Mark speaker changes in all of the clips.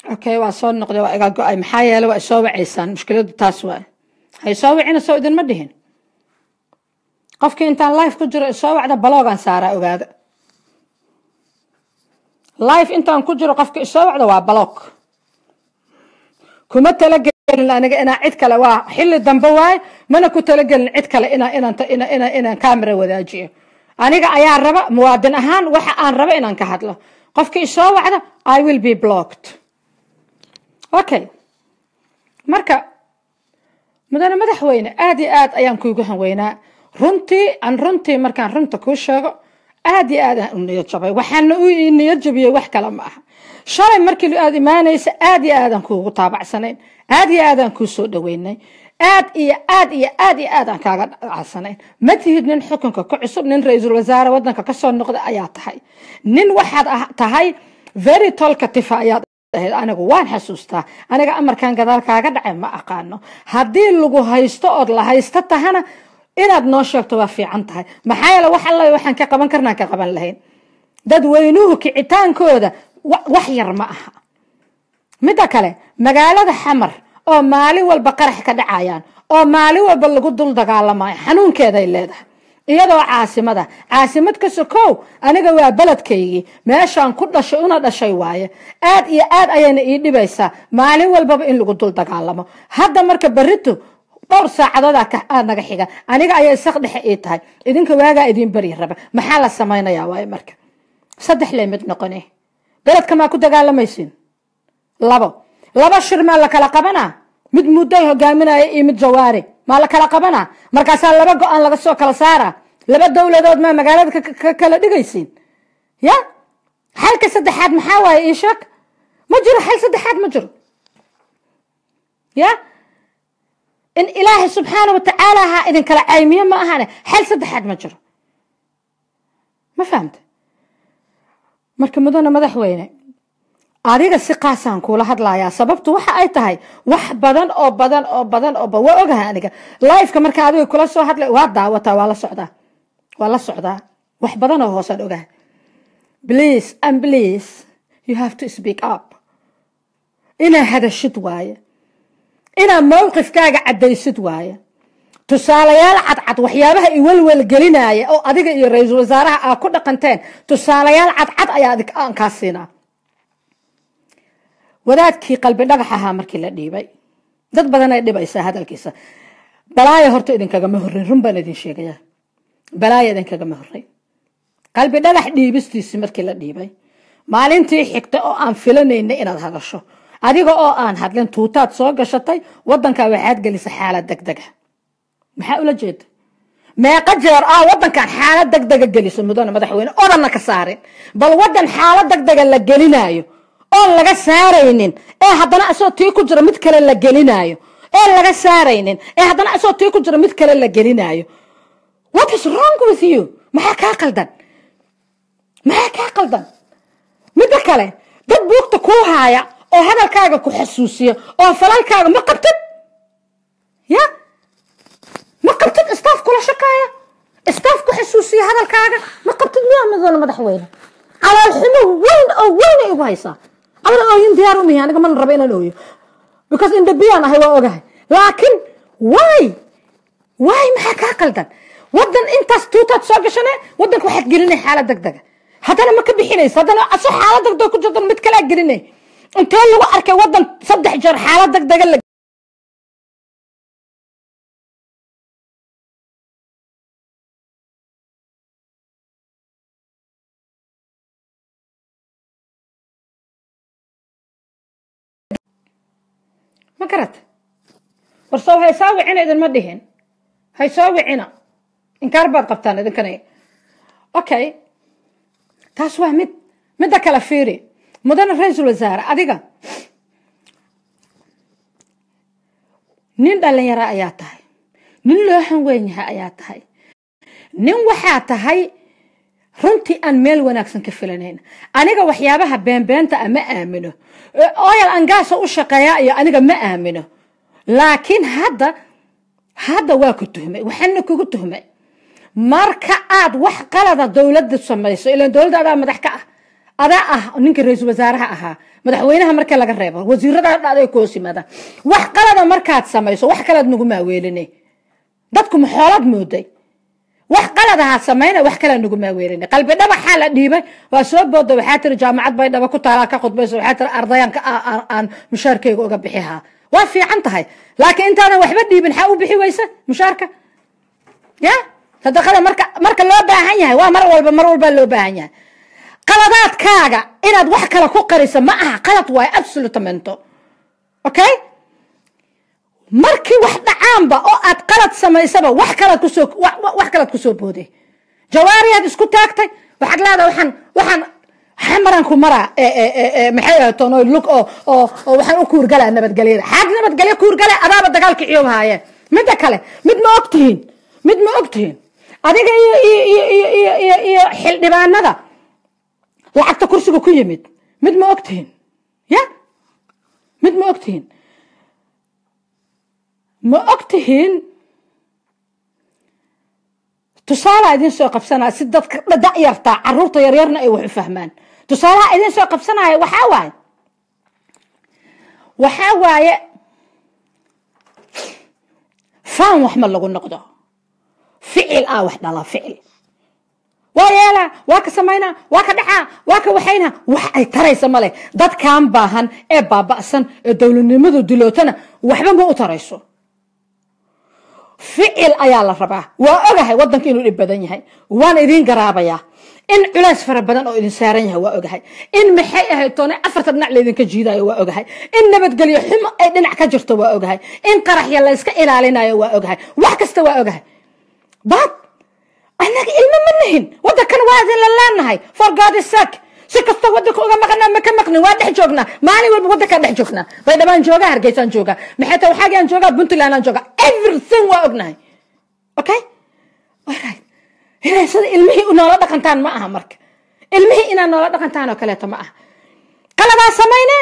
Speaker 1: Okay, waa soo noqday, waa iga go-ay. Maxaa yeelay waa isoo wacaysaan, mushkiladu taas waay. Hay soo wicina, soo idinma dhihin. Qofkii intaan live ku jiro isoo wacda block-gaan saaraa, ogaada. Live intaan ku jiro qofka isoo wacda waa block. Kuma talagelin aniga inaa cid kale, waa xilli dambe waaye, mana ku talagelin cid kale inaan camera wadaajiyo. Aniga ayaa raba muwaadin ahaan waxa aan raba inaan ka hadlo. Qofkii isoo wacda, I will be blocked. Okay, marka mudane madaxweyne, aad iyo aad ayaan kuugu hanweynaa runtii. Aan runtii markaan runta kuu sheego, aad iyo aad aan u niyad jabay. Waxaana u niyad jabiyey wax kale ma aha. Shalay markii aad imaanaysa aad iyo aadaan kuugu taabacsanayn, aad iyo aadaan kuu soo dhaweynay, aad iyo aad iyo aad iyo aad aan kaaga dhacsanayn. Ma tihid nin xukunka ku cusub, nin ra-iisul wasaare waddanka kasoo noqda ayaa tahay. Nin waxaad tahay very talkative ayaad ahayd. Anigu waan xasuustaa. Aniga amarkan gadaal kaaga dhacay ma aqaano. Haddii lagu haysto ood la haysto tahana, inaad noo sheegto waa fiican tahay. Maxaa yeele wax alla waxaan ka qaban karnaan ka qaban lahayn. Dadweynuhu kicitaankooda wax yar ma aha. Midda kale, magaalada Xamar oo maalin walba qarax ka dhacayaan oo maalin walba lagu dul dagaalamayo, xanuunkeeday leedahay. Iyadoo caasimada, caasimad ka sokow, aniga waa beledkaygii, meeshaan ku dhashay una dhashay waaye. Aad iyo aad ayayna ii dhibaysaa maalin walbaba in lagu dul dagaalamo. Hadda marka berrito dhowr saacadood aa naga xiga, aniga ayay saq dhexe ii tahay, idinka waagaa idiin beri raba. Maxaa la samaynayaa waaye? Marka saddex lay mid noqone: beledka maa ku dagaalamaysiin? Labo laba shir maa la kala qabanaa? Mid mudday hogaaminaya iyo mid Jawaari maa la kala qabanaa? Markaasaa laba go-aan laga soo kala saara? Laba dowladood maa magaalada ka kala dhigaysiin? Ya, xalka saddexaad maxaa waaye? Ii sheeg. Ma jiro xal saddexaad, ma jiro. Ya, in Ilaahay subxaana watacaala ha idinkala caymiyo ma ahane, xal saddexaad ma jiro. Ma fahamta? Marka mudane madaxweyne, adiga si qaasaan kuula hadlayaa. Sababtu waxa ay tahay wax badan oo badan oo badan oo waa ogahay. Aniga live-ka marka adiga kula soo hadlay waa daawataa, waa la socdaa, waa la socdaa. Wax badan oo hoosaan ogahay. Please and please, you have to speak up. Inaa hadashid waaye, inaa mowqifkaaga caddaysid waaye. Tusaalayaal cadcad, waxyaabaha iwalwal gelinaya oo adiga iyo ra-iisul wasaaraha aa ku dhaqanteen, tusaalayaal cadcad ayaa aan kaa siinaa. Wadaadkii Qalbi Dhagax ahaa markii la dhiibay, dad badan ay dhibaysaa hadalkiisa. Balaaya horta idinkagama horreyn, run baan idin sheegaya, balaaya idinkagama horreyn. Qalbi Dhagax dhiibistiisi markii la dhiibay, maalintii xigta oo aan filanayna inaad hadasho, adiga oo aan hadlin tuutaad soo gashatay, waddankaa waxaad gelisa xaalad degdega. Maxaa ula jeeda? Meeqa jeer ah waddankan xaalad degdega geliso, mudane madaxweyne, odanna ka saarin? Bal waddan xaalad degdega la gelinaayo oon laga saaraynin, ee haddana asoo tii ku jira mid kale la gelinaayo, ee laga saaraynin, ee haddana asoo tii ku jira mid kale la gelinaayo, what is wrong with you? Maxaa kaa qaldan? Maxaa kaa qaldan? Midda kale, dad buugta kuu haaya oo hadalkaaga ku xasuusiya oo falalkaaga ma qabtid. Ya, ma qabtid staff kula shaqeeya, staff ku xasuusiya hadalkaaga ma qabtid miyaa, mudane madaxweyne? Caloolxumo weyn oo weyn ay igu haysaa. Amana ooyin diyaar umihi aniga, mana rabo inaan ooyo because indhabiyaan ahay, waa ogahay. Laakiin why? Maxaa kaa qaldan? Waddan intaas tuutaad soo gashane, waddanka waxaad gelinay xaalad degdega, haddana ma ka bixinaysa, haddana asoo xaalad degdeg ku jirtan mid kalaa gelinay. Intee lagu arkay waddan saddex jeer xaalad degdega la ma garat? War soo haysaa wicina idinma dhihin, haysoo wicina, inkaar baad qabtaan idinkana. Okay, taas waa mid. Midda kale fiiri, mudane ra-iisul wasaare, adiga nin dhalinyaro ayaa tahay, nin loo hanweyn yahay ayaa tahay, nin waxaa tahay runtii aan meel wanaagsan ka filanayn. Aniga waxyaabaha beenbeenta a ma aamino, oil and gas u shaqeeya iyo aniga ma aamino. Laakiin hadda waa ku tuhmay. Waxaana kugu tuhmay marka aad wax qalada dowladda samayso, ilaan dowladda adaa madax ka ah. Adaa ah ninka ra-iisul wasaaraha ahaa, madaxweynaha marka laga reebo wasiirada dhacday ku hoos yimaada. Wax qalada markaad samayso, wax kalaad nagu maaweelinay. Dadku ma xoolaad mooday? Wax qalad ahaa samayna, wax kalaa nagu maaweelinay. Qalbi dhabaxaa la dhiibay, waa soo booda. Waxaa tiri jaamacad bay dhaba ku taalaa ka khudbayso. Waxaa tiri ardayaanka aan mushaarkayga uga bixihaa. Waa fiican tahay, laakiin intaadan waxba dhiibin xaa u bixi weysa mushaarka ya sadaqada? Marka loo baahan yahay waa mar walba, mar walbaa loo baahan yahay. Qaladaadkaaga inaad wax kale ku qariso ma aha, qalad waayo, absolutamente. Okay, markii wax dhacaanba oo aad qalad samaysaba, wax kalaad kusoo booday. Jawaariyaad isku taagtay, waxaad leedahay waxaan xamaran ku maraa, maxay ahatoon lug oo waxaan u kuurgalaa nabadgelyada. Xaag nabadgelyo kuurgala? Adaaba dagaalka ciyow haayeen. Midda kale, mid ma ogtihiin? Mid ma ogtihiin? Adiga iyo xildhibaanada lacagta kursiga ku yimid, mid ma ogtihiin? Ya, mid ma ogtihiin? Ma ogtihiin? Tusaalaa idin soo qabsanaya si dadka da'yartaa, caruurta yaryarna ay wax u fahmaan. Tusaalaha idin soo qabsanaya waxaa waaye faan wax ma lagu noqdo, ficil ah wax dhala. Ficil waa yeelaa, waa ka samaynaa, waa ka dhacaa, waa ka waxaynaa. Wax ay taraysa male. Dadkan baahan ee baaba'san ee dowladnimadu dilootana waxba ma u tarayso. Ficil ayaa la rabaa. Waa ogahay waddanka inuu dhib badan yahay, waan idiin garaabayaa. In culays fara badan oo idin saaran yahay waa ogahay. In maxay ahayd toone afarta dhinac laydinka jiidayo waa ogahay. In nabadgelyo xumo ay dhinac ka jirto waa ogahay. In qaraxya layska ilaalinayo waa ogahay. Wax kasta waa ogahay, but annaga ilmo ma nihin. Waddankan waa idin la leenahay. For God's sake, si kasta waddanka uga maqnaa ma ka maqnin, waa dhex joognaa. Maalin walba waddankaan dhex joognaa. Baydhabaan joogaa, Hargeysaan joogaa, maxay tahay, waxaagaan joogaa, Puntlandaan joogaa. Everything waa ognahay. Okay, alright, inay sida ilmihii noola dhaqantaan ma aha. Marka ilmihii inaad noola dhaqantaan oo kaleeto ma aha. Qaladaa samayne,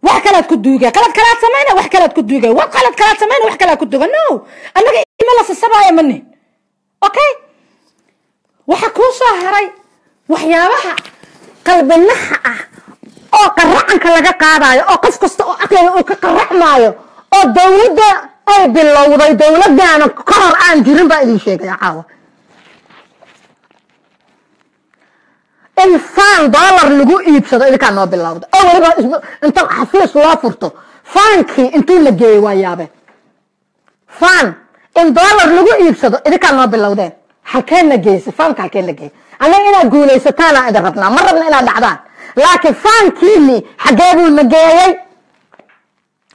Speaker 1: wax kalaad ku duuga. Qalad kalaad samayne, wax kalaad ku duuga. Wax qalad kalaad samayne, wax kalaad ku duuga. No, annaga ilmo la sasabaayo ma nihin. Okay, waxa kuu soo haray waxyaabaha qalbinaha ah oo qaracanka laga qaadayo, oo qof kasta oo aqliga uu ka qaracmaayo, oo dowladda ay bilowday, dowladdaana ka hor aan jirin baa idin sheegaya caawa. In faan dollar lagu iibsado idinkaa noo bilowda, oo weliba inta xafiis loo furto faankii intuu la geeyey. Waa yaabe, faan in dollar lagu iibsado idinkaa noo bilowdeen. Halkeen la geysay faanka? Halkeen la geeyey? Annaga inaad guulaysataana idin rabnaa, ma rabna inaad dhacdaan. Laakiin faankiini xaggee buu na geeyey?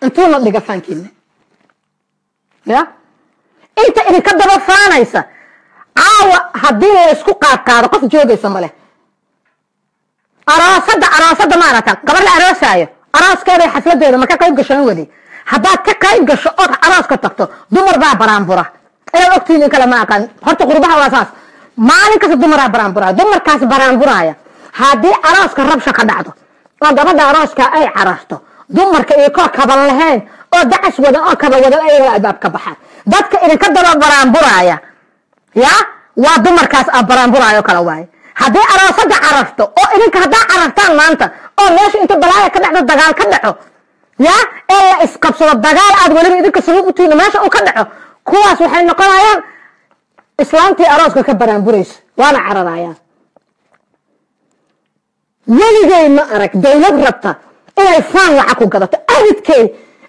Speaker 1: Intuu na dhiga faankiini? Ya inta idinka daba faanaysa caawa haddii la isku qaadqaado, qof joogaysa ma leh. Aroosada, aroosada ma aragta gabar la aroosaayo, arooskeeda, xafladeeda ma ka qayb gasho? Weli haddaad ka qayb gasho ood arooska tagto, dumar baa baraanbura. Inaad ogtihiin in kale ma aqaan. Horta qurbaha waa saas, maalin kasta dumaraa baraanburaya. Dumarkaas baraanburaya, haddii arooska rabsha ka dhacdo oo gabadha arooska ay cararto, dumarka iyo koo kaban lahayn oo dacas wadan oo kaba wadan ayaga albaab ka baxaan. Dadka idinka daba baraanburaya ya waa dumarkaas aa baraanburaayo kala waaye. Haddii aroosada cararto oo idinka haddaa carartaan maanta, oo meesha inta balaaya ka dhacdo, dagaal ka dhaco, ya ee la isqabsado, dagaal aad weliba idinka sabab u tihiin meesha uu ka dhaco, kuwaas waxay noqonayaan islaantii arooska ka baraanburaysa, waana cararayaan. Weligay ma arag dowlad rabta inay faan lacag ku gadato. Abidkay,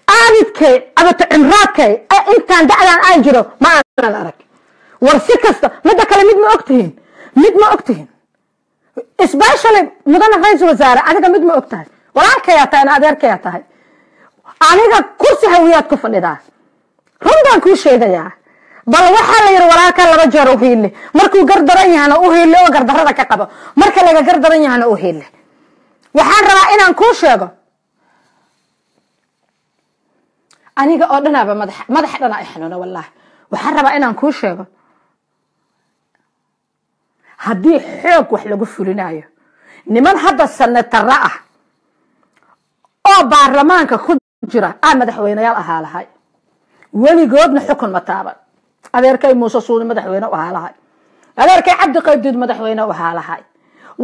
Speaker 1: abidkay, abato cimraadkay, intaan da'daan aan jiro ma aanan arag. War si kasta, midda kale, mid ma ogtihiin? Mid ma ogtihiin? Especially mudane ra-iisul wasaare, adiga mid ma og tahay? Walaalkayaa tahay, ana adeerkayaa tahay. Aniga kursi hawiyaad ku fadhidaa, run baan kuu sheegayaa. Bal waxaa la yidhi walaalkaa laba jeer u hiili: markuu gardaran yahana u hiili oo gardarada ka qabo, marka laga gardaran yahana u hiili. Waxaan rabaa inaan kuu sheego, aniga oo dhanaaba madaxa dhanaa i xanuuna wallahi. Waxaan rabaa inaan kuu sheego, haddii xoog wax lagu fulinayo, niman hadda sanatara ah oo baarlamaanka ku jira aa madaxweyneyaal ahaa lahay, weligoodna xukun ma taaban. Adeerkay Muuse Suudi madaxweyne u ahaa lahay, adeerkay Cabdi Qaybdiid madaxweyne u ahaa lahay.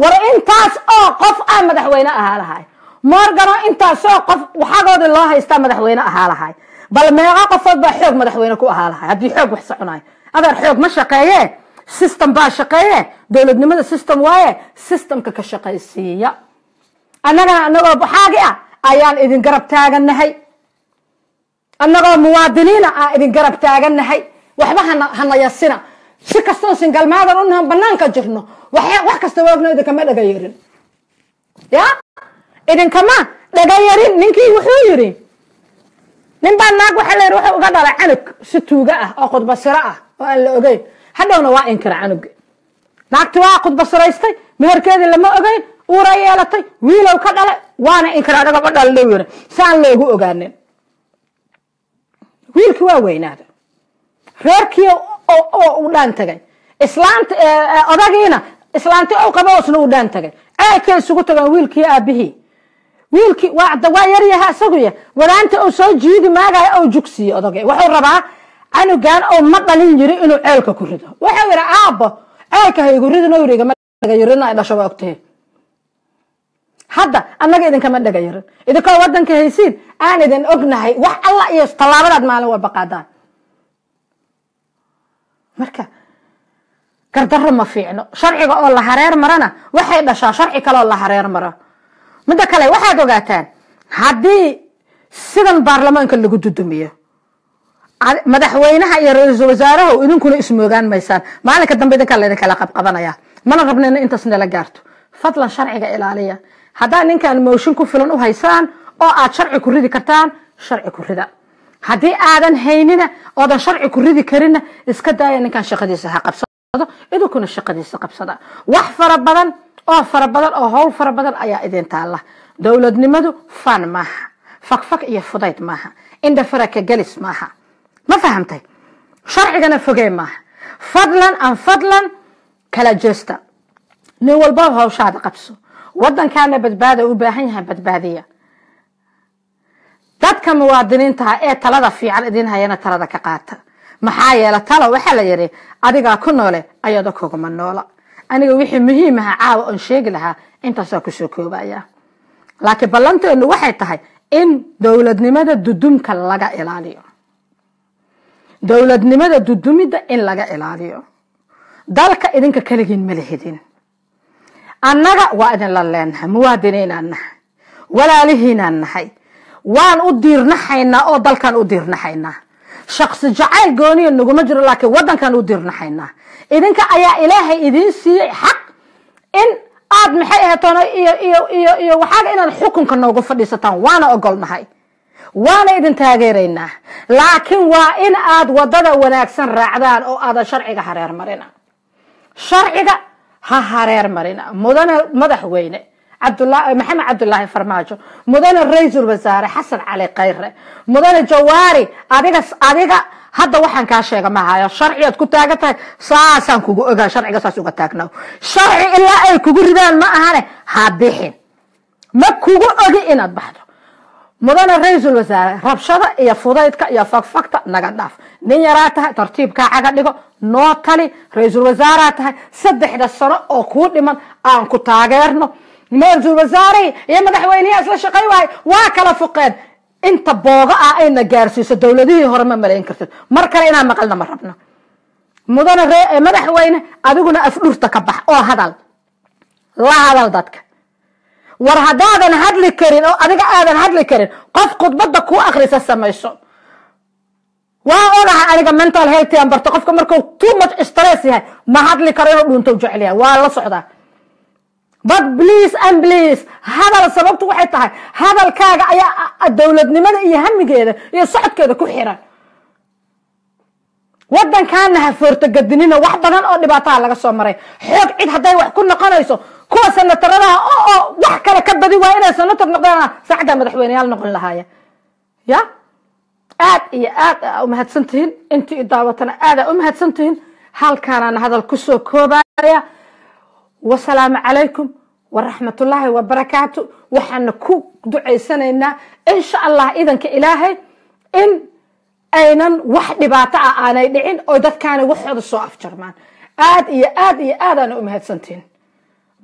Speaker 1: War intaas oo qof ah madaxweyne ahaa lahay, Morgano intaasoo qof waxaagoodii loo haystaa madaxweyne ahaa lahay. Bal meeqa qofood baa xoog madaxweyne ku ahaa lahay haddii xoog wax soconayo? Adeer, xoog ma shaqeeye, system baa shaqeeye. Dowladnimada system waaye, systemka ka shaqaysiiya. Annagana annagoo baxaagi ah ayaan idin garab taagannahay, annagoo muwaadiniina aan idin garab taagannahay. Waxba hana yasina. Si kastoon single mother unahan, banaanka jirno, wax kasta waagno. Idinkama dhagayarin, ya idinkama dhagayarin. Ninkii wuxuu yidhi, nin baa naag waxaa la yidhi wuxuu uga dhalay canug si tuuga ah oo khudbasiro ah oo aan la ogeyn. Hadhowna waa inkira canugi. Naagti waa khudbasiraystay, meherkeedii lama ogeyn, uura yeelatay, wiilow ka dhalay, waana inkira, anagaba dhallow yiri si aan loogu ogaanin. Wiilkii waa weynaada, reerkii oo u dhaan tagay, islaanta odagiina islaanti ou qabo isna u dhaan tagay. Ceelkay isugu tagaan wiilkii aabihii. Wiilkii waa yaryaha isaguya, wadaanta uu soo jiidi maagayo ou jugsiiye odagay. Wuxuu rabaa canugan oo ma dhalin yiri inuu ceelka ku rido. Wuxuu yidhi, "Aabbo, ceelka ha igu ridin." Yiri, "Igama dhagayarin, ay dhasho waa ogtahay." Hadda annaga idinkama dhagayarin, idinkoo waddanka haysiin aan idin ognahay wax alla iyo tallaabadaad maalin walba qaadaan. Marka gardarro ma fiicno. Sharciga oo la hareer marana waxay dhashaa sharci kale oo la hareer maro. Midda kale, waxaad ogaataan haddii sidan baarlamaanka lagu dudumiyo, madaxweynaha iyo ra-iisul wasaarahu idinkuna ismoogaan maysaan. Maalinka dambe idinkaa laydin kala qabqabanaya. Mana rabno in intaas nala gaarto. Fadlan sharciga ilaaliya. Haddaa ninkan mooshin ku filan u haysaan oo aad sharci ku ridi kartaan, sharci ku rida. Haddii aadan haynina oodan sharci ku ridi karinna, iska daaya ninkan, shaqadiisa ha qabsado, idinkuna shaqadiisa qabsada. Wax fara badan oo fara badan oo howl fara badan ayaa idin taalla. Dowladnimadu fan maaha, fakfak iyo fudayd maaha, indha faraka gelis maaha. Ma fahamtay? Sharcigana fogee maaha. Fadlan an fadlan kala jeesta, nin walbaba hawshaada qabso. Waddankaana badbaada u baahan yahay, badbaadiya. Dadka muwaadiniintaha ee talada fiican idin hayana talada ka qaata. Maxaa yeele, talo waxaa la yidhi adigaa ku noole, ayado kuguma noola. Aniga wixii muhiim aha caawa oon sheegi lahaa intaasaa kusoo koobaya, laakiin ballanteenu waxay tahay in dowladnimada dudumka laga ilaaliyo, dowladnimada dudumidda in laga ilaaliyo. Dalka idinka keligiin ma lihidin, annaga waa idinla leenahay. Muwaadiniinaan nahay, walaalihiinaan nahay, waan u diirnaxaynaa oo dalkan u diirnaxaynaa. Shaqsi jacayl gooniya naguma jiro, laakiin waddankan u diirnaxaynaa. Idinka ayaa Ilaahay idiin siiyey xaq in aad maxay ahatoona iyo waxaaga inaad xukunka noogu fadhiisataan. Waana ogolnahay, waana idin taageeraynaa, laakiin waa in aad wadada wanaagsan raacdaan oo aadan sharciga hareer marina. Sharciga ha hareer marina. Mudane madaxweyne Maxamed Cabdulaahi Farmaajo, mudane ra-iisul wasaare Xasan Cali Khayre, mudane Jawaari, adiga hadda waxaan kaa sheega mahayo. Sharcigaad ku taagan tahay, saasaan kugu ogaa. Sharciga saas uga taagnaw. Sharci ilaa ay kugu ridaan ma ahane ha bixin, ma kugu ogi inaad baxdo. Mudane ra-iisul wasaare, rabshada iyo fudaydka iyo fagfagta naga dhaaf. Nin yaraa tahay, tartiibkaa caga dhigo, noo tali. Ra-iisul wasaaraa tahay, 3da sano oo kuu dhiman aan ku taageerno. Ra-iisul wasaare iyo madaxweyneyaa isla shaqay waaye, waa kala fuqeen. Inta boogo ah ayna gaarsiiso dowladihii hore ma malayn kartid. Mar kale inaan maqalna ma rabno. Mudane madaxweyne, adiguna afdhurta ka bax oo hadal, la hadal dadka. War haddaadan hadli karin oo adiga aadan hadli karin, qof khudbadda kuu akhrisa samayso. Waa ogahay aniga, mental health aan barto. Qofka markuu too much stress yahay ma hadli karo, inuu dhunto jecel yahay, waa la socdaa. But please and please, hadal. Sababtu waxay tahay hadalkaaga ayaa dowladnimada iyo hamigeeda iyo socodkeeda ku xiran. Waddankaana ha foortogadinina. Wax badan oo dhibaataha laga soo maray. Xoog cid hadday wax ku noqonayso, kuwa senatoradaha oo wax kale ka badi waaya inay senator noqdaan, saacaddaa madaxweyneyaal noqon lahaaya. Ya aad iyo aad aa umahadsantihiin. Intii daawatana aad aa umahadsantihiin. Halkaanaan hadal kusoo koobaya. Wasalaamu calaykum waraxmatullaahi wabarakaatu. Waxaana ku ducaysanaynaa, insha Allah, idanka Ilaahay, in aynan wax dhibaato ah aanay dhicin oo dadkaani waxooda soo afjarmaan. Aad iyo aad iyo aadaana umahadsantihiin.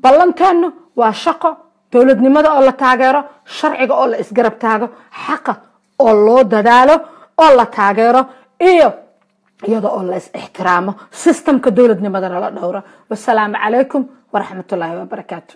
Speaker 1: Ballanteenu waa shaqo, dowladnimada oo la taageero, sharciga oo la isgarab taago, xaqa oo loo dadaalo oo la taageero, iyo iyada oo la is ixtiraamo, systemka dowladnimadana la dhowro. Wasalaamu calaykum waraxmatullaahi wabarakaatu.